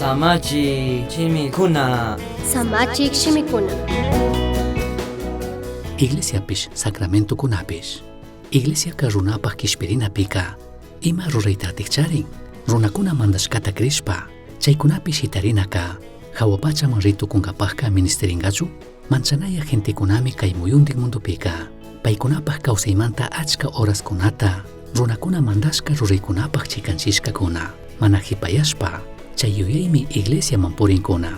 Samachik shimikuna. Samachik shimikuna. Iglesiapish sacramentocunapish. Iglesiaca runapaj quishpirinapika ima ruraitatik charin. Runakuna mandashkata crishpa chaykunapi shitarinaka jahua pachaman ri tukunkapajka ministiringachu? Manchanaya gentekunami kay muyuntik mundupika paykunapaj kawsaymanta achka horaskunata runakuna mandashka ruraykunapaj chikanchishkakuna mana jipayashpa chay yuyaymi iglesiaman purinkuna.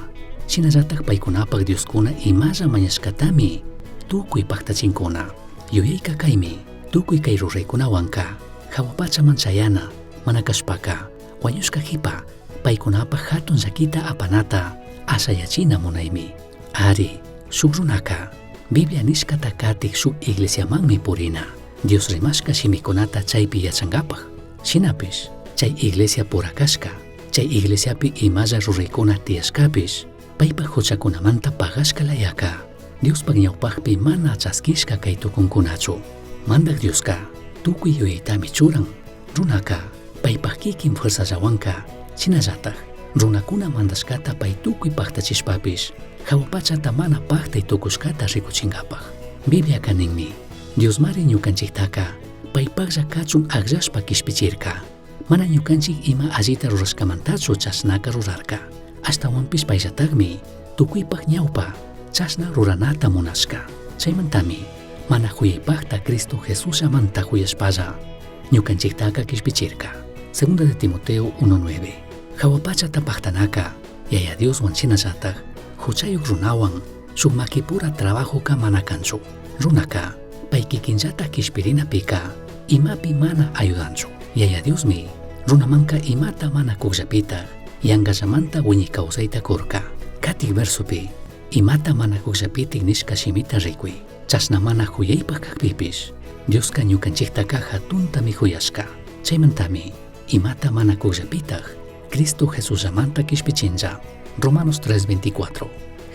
Shinallatak paykunapaj Dioskuna imalla mañashkatami tukuy paktachinkuna. Yuyayka kaymi tukuy kay ruraykunawanka jahua pachaman chayana mana kashpaka wañushka jipa paykunapaj hatun llakita apanata ashayachina munaymi. Ari, shuk runaka Biblia nishkata katik shuk iglesiamanmi purina. Dios rimashka shimikunata chaypi yachankapaj. Shinapish chay iglesia pura kashka, chay iglesiapi imalla ruraykuna tiyashkapish paypaj huchakunamanta pagashka layaka Diospaj ñawpajpi mana chaskishka kay tukunkunachu. Mandak Dioska tukuy yuyaytami churan. Runaka paypaj kikin fuerzallawanka shinallataj runakuna mandashkata pay tukuy paktachishpapish jahua pachata mana paktay tukushkata rikuchinkapaj. Bibliaka ninmi, Diosmari ñukanchiktaka paypajlla kachun akllashpa kishpichirka. Mana ñukanchik ima allita rurashkamantachu chashnaka rurarka. Ashtawanpish payllatakmi tukuypaj ñawpa chashna ruranata munashka. Chaymantami mana huyaypajta Cristo Jesusllamanta huyashpalla ñukanchiktaka kishpichirka. Segunda de Timoteo 1:9. Jahua pachata paktanaka Yaya Dioswan shinallatak huchayuk runawan shuk makipura trabajoka mana kanchu. Runaka pay kikinllatak kishpirinapika imapi mana ayudanchu. Yaya Diosmi runamanka imata mana kukllapitak yankallamanta wiñay kawsayta kurka. Katik versopi imata mana kukllapitik nishka shimita rikuy. Chashna mana huyaypaj kakpipish Dioska ñukanchiktaka hatuntami huyashka. Chaymantami imata mana kukllapitak Cristo Jesusllamanta kishpichinlla. Romanos 3:24.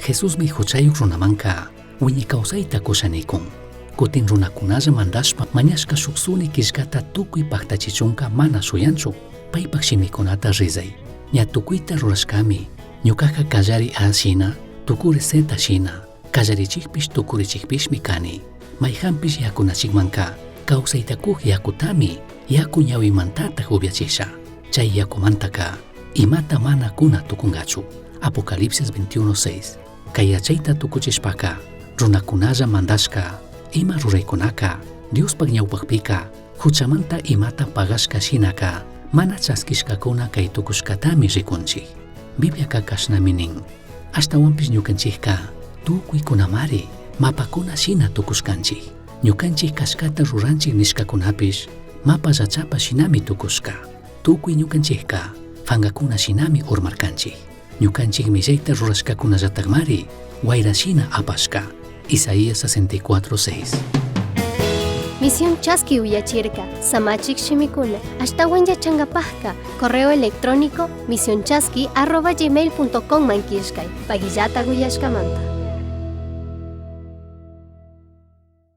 Jesusmi huchayuk runamanka wiñay kawsayta kushanikun. Kutin runakunalla mandashpa mañashka shuk suni killkata tukuy paktachichunka mana shuyanchu. Paypaj shimikunata rizay. Ña tukuyta rurashkami ñukaka kallari A shina, tukuri Z shina, kallarichikpish tukurichikpishmi kani. Mayjanpish yakunachikmanka kawsayta kuk yakutami yaku ñawimantataj upyachisha. Chay yakumantaka imata mana kuna tukungachu. Apocalipsis 21:6. Kay yachayta tukuchishpaka runakunalla mandashka ima ruraykunaka Diospaj ñawpajpika huchamanta imata pagashka shinaka mana chaskishkakuna kay tukushkatami rikunchik. Bibliaka kashnami nin. Ashtawanpish ñukanchikka tukuykunamari mapakuna shina tukushkanchik. Ñukanchik kashkata ruranchik nishkakunapish mapa llachapa shinami tukushka. Tukuy ñukanchikka fangakuna shinami urmarkanchik. Ñukanchik millayta rurashkakunallatakmari wayra shina apashka. Isaías 64:6. Misión Chaski uyachirka, Samachik shimikuna, ashtawan yachankapajka, correo electrónico misionchaski@gmail.com man killkay, pagillata uyashkamanta.